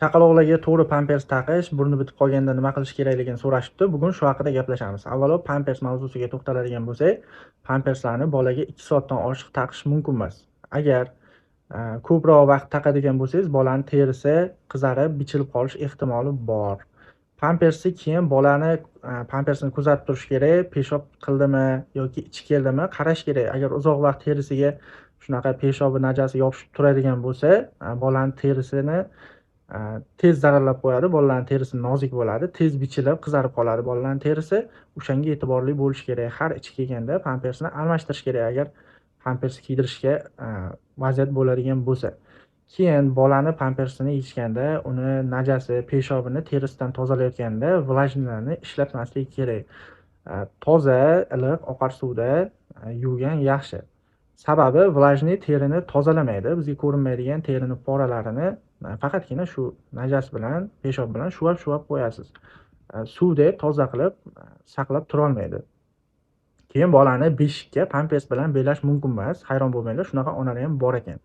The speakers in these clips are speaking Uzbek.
Chaqaloqlarga to'g'ri pampers taqish, burni bitib qolganda nima qilish kerakligini so'rashibdi. Bugun shu haqida gaplashamiz. Avvalo pampers mavzusiga to'xtaladigan bo'lsak, pamperslarni bolaga 2 soatdan oshiq taqish mumkin emas. Agar ko'proq vaqt taqadigan bo'lsangiz, bolani terisi qizarib, bichilib qolish ehtimoli bor. Pampersni keyin bolani pampersini kuzatib turish kerak, peshob qildimi yoki ichi keldimi qarash kerak. Agar uzoq vaqt terisiga shunaqa peshobi najasi yopishib turadigan bo'lsa, bolani terisini tez zararlab qo'yadi. Bolalarning terisi nozik bo'ladi, tez bichilib, qizarib qoladi bolalarning terisi. O'shanga e'tiborli bo'lish kerak. Har ichi kelganda pampersni almashtirish kerak, agar pampers kiydirishga vaziyat bo'ladigan bo'lsa. Keyin bolani pampersini yechganda uni najasi, peshobini terisidan tozalayotganda влажный larni ishlatmaslik kerak. Toza, iliq oqar suvda yuvgan yaxshi. Sababi влажный terini tozalamaydi, bizga ko'rinmaydigan terini poralarini faqatgina shu najas bilan, peshob bilan shuvab-shuvab qo'yasiz. Suvdek toza qilib saqlab turolmaydi. Keyin bolani beshikka pampers bilan belash mumkin emas. Hayron bo'lmanglar, shunaqa onalar ham bor ekan.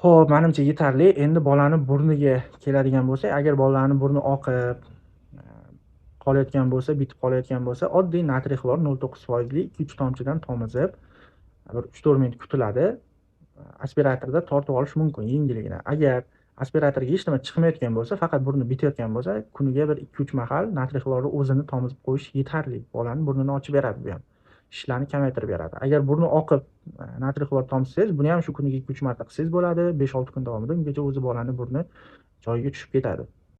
Xo'p, menimcha yetarli. Endi bolani burniga keladigan bo'lsak, agar bolalarning burni oqib qolayotgan bo'lsa, bitib qolayotgan bo'lsa, oddiy natriy xlor 0,9 foizli 2-3 tomchidan tomizib, bir 3-4 minut kutiladi. Aspiratorda tortib olish mumkin yengilgina. Agar aspiratorga hech nima chiqmayotgan bo'lsa, faqat burni bitayotgan bo'lsa, kuniga bir 2-3 mahal natriy xlorni o'zini tomizib qo'yish yetarli. Bolani burnini ochib beradi bu ham. Shishlarni kamaytirib beradi. Agar burni oqib natriy xlor tomizsangiz, buni ham shu kuniga 2-3 marta qilsangiz bo'ladi. 5-6 kun davomida ungacha o'zi bolani burni joyiga tushib ketadi.